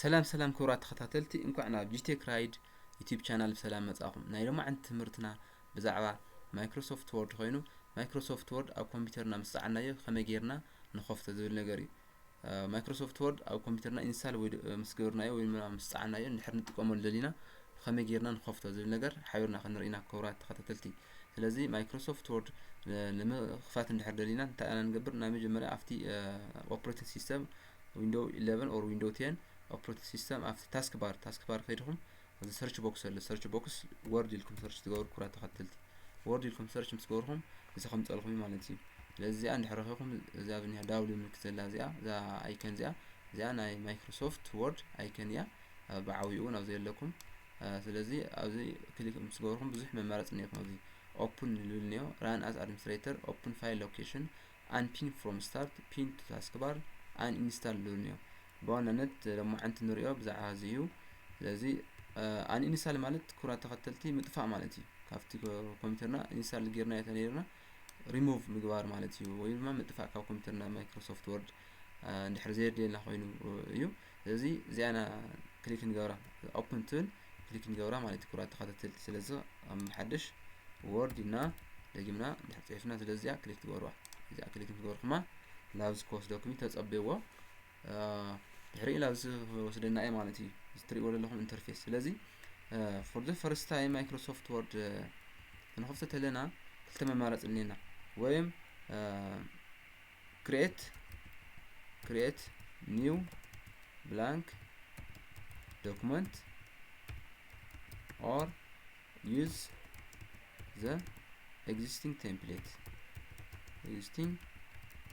ሰላም ሰላም ክቡራት ተኸታተልቲ፣ እንኳዕ ናብ ጂቴክ ራይድ ዩቲዩብ ቻናል ብሰላም መጻኹም። ናይ ሎማዓንቲ ትምህርትና ብዛዕባ ማይክሮሶፍት ወርድ ኮይኑ፣ ማይክሮሶፍት ወርድ ኣብ ኮምፒውተርና ምስ ጸዓናዮ ከመይ ጌርና ንኸፍቶ ዝብል ነገር እዩ። እ፣ ማይክሮሶፍት ወርድ ኣብ ኮምፒውተርና ኢንስታል ወይ ድ-፣ ምስ ገበርናዮ ወይ ድማ ምስ ጸዓናዮ እንድሕር ንጥቀመሉ ደሊና ከመይ ጌርና ንኸፍቶ ዝብል ነገር ሓቢርና ክንርኢ ኢና ክቡራት ተኸታተልቲ። ስለዚ ማይክሮሶፍት ወርድ፣ እ፣ ንምኽፋት እንድሕር ደሊና እንታይ ኢና ንገብር? ናይ መጀመርያ ኣብቲ፣ እ፣ ኦፕሬቲንግ ሲስተም ዊንዶው ኢለቨን ኦር ዊንዶው ቴን ኦፕሬቲንግ ሲስተም ኣብቲ ታስክ ባር፣ ታስክ ባር ከይድኹም ኣብዚ ሰርች ቦክስ ኣሎ። ሰርች ቦክስ ወርድ ኢልኩም ሰርች ትገብሩ ክቡራት ተኸታተልቲ። ወርድ ኢልኩም ሰርች ምስ ገበርኩም እዚ ከምፀልኩም እዩ ማለት እዩ። ስለዚ እዚኣ እንድሕር ረኺብኩም እዚኣ ኣብ ኒሃ ዳብሊው ምልክት ዘላ እዚኣ፣ እዛ ኣይከን እዚኣ፣ እዚኣ ናይ ማይክሮሶፍት ወርድ ኣይከን እያ። እ፣ ብዓብይኡ እውን ኣብዚ የለኩም። እ፣ ስለዚ ኣብዚ ክሊክ ምስ ገበርኩም ብዙሕ መማረፂ እኒኦኩም። ኣብዚ ኦፕን ዝብል እኒኦ፣ ራን ኣዝ ኣድሚኒስትሬተር፣ ኦፕን ፋይል ሎኬሽን፣ ኣን ፒን ፍሮም ስታርት፣ ፒን ቱ ታስክ ባር፣ ኣን ኢንስታል ዝብል እኒኦ። ብዋናነት ሎማዓንቲ ንሪኦ ብዛዕባ እዚ እዩ። ስለዚ፣ እ፣ ኣን ኢንስታል ማለት ክቡራት ተኸተልቲ ምጥፋእ ማለት እዩ። ካብቲ ኮ-፣ ኮምፒውተርና ኢንስታል ጌርና ተነይርና ሪሙቭ ምግባር ማለት እዩ፣ ወይ ድማ ምጥፋእ ካብ ኮምፒውተርና ማይክሮሶፍት ወርድ፣ እ፣ እንድሕር ዘየድልየና ኮይኑ እዩ። ስለዚ እዚኣና ክሊክ ንገብራ፣ ኦፕን ትብል ክሊክ ንገብራ ማለት እዩ ክቡራት ተኸታተልቲ። ስለዚ ኣብ ሓድሽ ወርድ ኢና ደጊምና እንድሕር ጽሒፍና፣ ስለዚ እዚኣ ክሊክ ትገብርዋ። እዚኣ ክሊክ ትገብርኩማ ላብዚ ክወስደኩም እዩ፣ ተጸበይዎ። እ፣ ድሕሪኡ ላብዚ ክወስደና እዩ ማለት እዩ፣ እዚ ትሪእዎ ዘለኹም ኢንተርፌስ። ስለዚ፣ እ፣ for the first time ማይክሮሶፍት ወርድ፣ እ፣ ክንኸፍቶ ተለና ክልተ መማረፂ እኒና፣ ወይም፣ እ፣ create፣ create new blank document or use the existing template፣ existing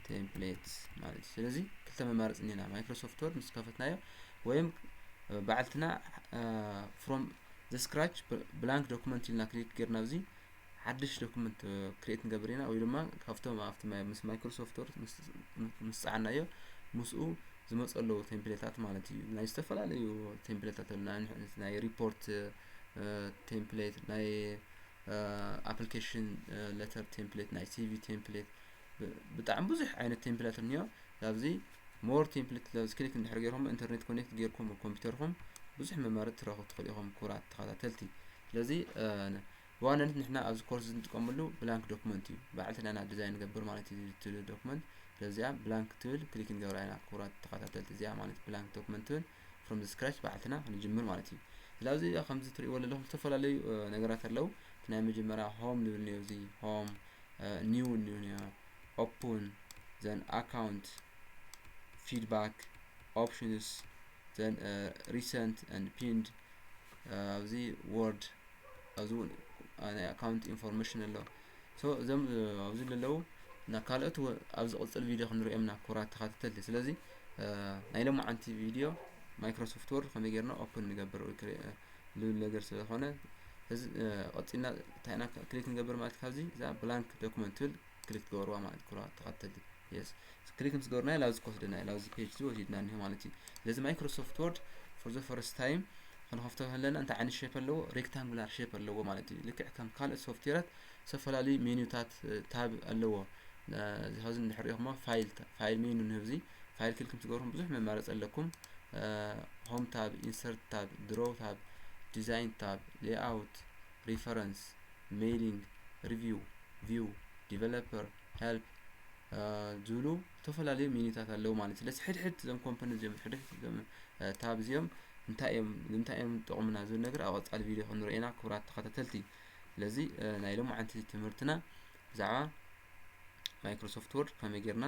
templates ማለት እዩ። ስለዚ ክልተ መማረፂ እኒና፣ ማይክሮሶፍት ወርድ ምስ ከፈትናዮ ወይም፣ እ፣ ባዕልትና፣ እ፣ from the scratch blank document ኢልና ክሊክ ጌርና ኣብዚ ሓድሽ ዶክመንት፣ እ፣ ክሬት ንገብር ኢና፣ ወይ ድማ ካብቶም ኣብቲ ማይ-፣ ምስ ማይክሮሶፍት ወርድ ምስ፣ ምስ ጸዓናዮ ምስኡ ዝመፁ ኣለዉ ቴምፕሌታት ማለት እዩ። ናይ ዝተፈላለዩ ቴምፕሌታት ኣለዉ። ናይ፣ ናይ ሪፖርት፣ እ፣ ቴምፕሌት፣ ናይ፣ እ፣ ኣፕሊኬሽን፣ እ፣ ሌተር ቴምፕሌት፣ ናይ ሲቪ ቴምፕሌት፣ ብ-፣ ብጣዕሚ ብዙሕ ዓይነት ቴምፕሌት እኒኦ። ኣብዚ ሞር ቴምፕሌት ኣብዚ ክሊክ እንድሕር ገይርኩም ኢንተርኔት ኮኔክት ገይርኩም ኣብ ኮምፒውተርኩም ብዙሕ መማረፂ ትረኽቡ ትኽእሉ ኢኹም ክቡራት ተኸታተልቲ። ስለዚ፣ እ፣ ብዋናነት ንሕና ኣብዚ ኮርስ እዚ እንጥቀመሉ ብላንክ ዶክመንት እዩ። ባዕልትና ኢና ዲዛይን ንገብር ማለት እዩ። እቲ ዶክመንት ስለዚኣ ብላንክ ትብል ክሊክ ንገብራ ኢና ክቡራት ተኸታተልቲ። እዚኣ ማለት ብላንክ ዶክመንት ትብል from the scratch ባዕልትና ክንጅምር ማለት እዩ። ስለዚ ከምዚ ትሪእዎ ዘለኹም ዝተፈላለዩ፣ እ፣ ነገራት ኣለዉ። እቲ ናይ መጀመርያ ሆም ንብል እኒኦ፣ እዚ ሆም፣ እ፣ ኒው እኒኦ፣ ኦፕን፣ ዘን ኣካውንት፣ ፊድባክ፣ ኦፕሽንስ፣ ዘን፣ እ፣ ሪሰንት ኤንድ ፒንድ፣ እ፣ ኣብዚ ወርድ፣ ኣብዚ እውን፣ እ፣ ናይ ኣካውንት ኢንፎርሜሽን ኣሎ። ሶ እዞም፣ እ፣ ኣብዚ ዘለዉ እና ካልኦት ወ-፣ ኣብ ዝቕጽል ቪድዮ ክንሪኦም ኢና ክቡራት ተኸታተልቲ። ስለዚ፣ እ፣ ናይ ሎማዓንቲ ቪድዮ ማይክሮሶፍት ወርድ ከመይ ጌርና ኦፕን ንገብር ወይ ክሪ-፣ እ፣ ዝብል ነገር ስለዝኾነ፣ እዚ፣ እ፣ ቀጺልና እንታይ ኢና ክሊክ ንገብር ማለት ካብዚ እዛ ብላንክ ዶክመንት ትብል ክሊክ ትገብርዋ ማለት ክቡራት ተኸታተልቲ። የስ። ክሊክ ምስ ገበርናዮ ላብዚ ክወስደና እዩ፣ ላብዚ ፔጅ እዚ ወሲድና እኒሆ ማለት እዩ። ስለዚ ማይክሮሶፍት ወርድ for the first time ክንኸፍቶ ከለና እንታይ ዓይነት ሼፕ ኣለዎ? ሬክታንጉላር ሼፕ ኣለዎ ማለት እዩ። ልክዕ ከም ካልኦት ሶፍትዌራት ዝተፈላለዩ ሜኑታት፣ እ፣ ታብ ኣለዎ። እ፣ እዚ ኸዚ እንድሕር ሪኢኹሞ ፋይል ታ-፣ ፋይል ሜኑ ንህብዚ ፋይል ክሊክ ምስ ገበርኩም ብዙሕ መማረፂ ኣለኩም። እ፣ ሆም ታብ፣ ኢንሰርት ታብ፣ ድሮው ታብ፣ ዲዛይን ታብ፣ ሌይኣውት፣ ሪፈረንስ፣ ሜይሊንግ፣ ሪቪው፣ ቪው፣ ዲቨሎፐር፣ ሄልፕ፣ እ፣ ዝብሉ ዝተፈላለዩ ሜኑታት ኣለዉ ማለት እዩ። ስለዚ ሕድሕድ እዞም ኮምፖነንት እዚኦም፣ ሕድሕድ እዞም፣ እ፣ ታብ እዚኦም እንታይ እዮም፣ ንምንታይ እዮም ዝጠቕሙና ዝብል ነገር ኣብ ቀጻሊ ቪድዮ ክንርኢ ኢና ክቡራት ተኸታተልቲ። ስለዚ፣ እ፣ ናይ ሎማዓንቲ ትምህርትና ብዛዕባ ማይክሮሶፍት ወርድ ከመይ ጌርና፣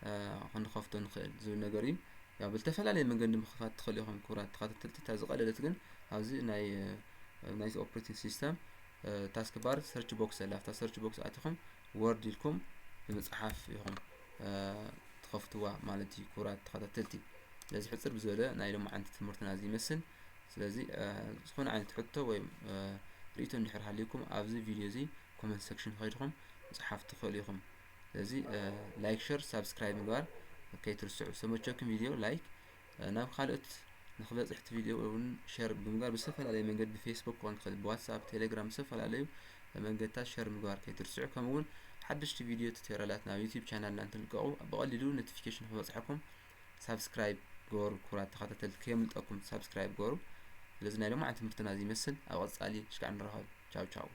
እ፣ ክንኸፍቶ ንኽእል ዝብል ነገር እዩ። ያው ብዝተፈላለየ መንገዲ ምኽፋት ትኽእሉ ኢኹም ክቡራት ተኸታተልቲ። እታ ዝቐለለት ግን ኣብዚ ናይ፣ እ፣ ናይቲ ኦፕሬቲንግ ሲስተም፣ እ፣ ታስክ ባር ሰርች ቦክስ ኣላ። ኣብታ ሰርች ቦክስ ኣቲኹም ወርድ ኢልኩም ብምጽሓፍ ኢኹም፣ እ፣ ትኸፍትዋ ማለት እዩ ክቡራት ተኸታተልቲ። ስለዚ ሕጽር ብዝበለ ናይ ሎማዓንቲ ትምህርትና እዚ ይመስል። ስለዚ፣ እ፣ ዝኾነ ዓይነት ሕቶ ወይ፣ እ፣ ርእይቶ እንድሕር ሃልዩኩም ኣብዚ ቪድዮ እዚ ኮመንት ሴክሽን ከይድኩም ምጽሓፍ ትኽእሉ ኢኹም። ስለዚ፣ እ፣ ላይክ፣ ሸር፣ ሳብስክራይብ ምግባር ከይትርስዑ። ዝተመቸኩም ቪድዮ ላይክ፣ እ፣ ናብ ካልኦት ንክበጽሕ እቲ ቪድዮ እውን ሸር ብምግባር ብዝተፈላለየ መንገዲ ብፌስቡክ ክኾን ይኽእል፣ ብዋትስኣፕ፣ ቴሌግራም ብዝተፈላለዩ መንገድታት ሸር ምግባር ከይትርስዑ። ከምኡ እውን ሓደሽቲ ቪድዮ ቱቶሪያላት ናብ ዩቲዩብ ቻናልና እንትልቀቑ ብቐሊሉ ኖቲፊኬሽን ክበጽሐኩም ሳብስክራይብ ግበሩ። ክቡራት ተኸታተልቲ ከየምልጠኩም ሳብስክራይብ ግበሩ። ስለዚ ናይ ሎማዓንቲ ትምህርትና እዚ ይመስል። ኣብ ቀጻሊ ሽካዕ ንራኸብ። ቻው ቻው።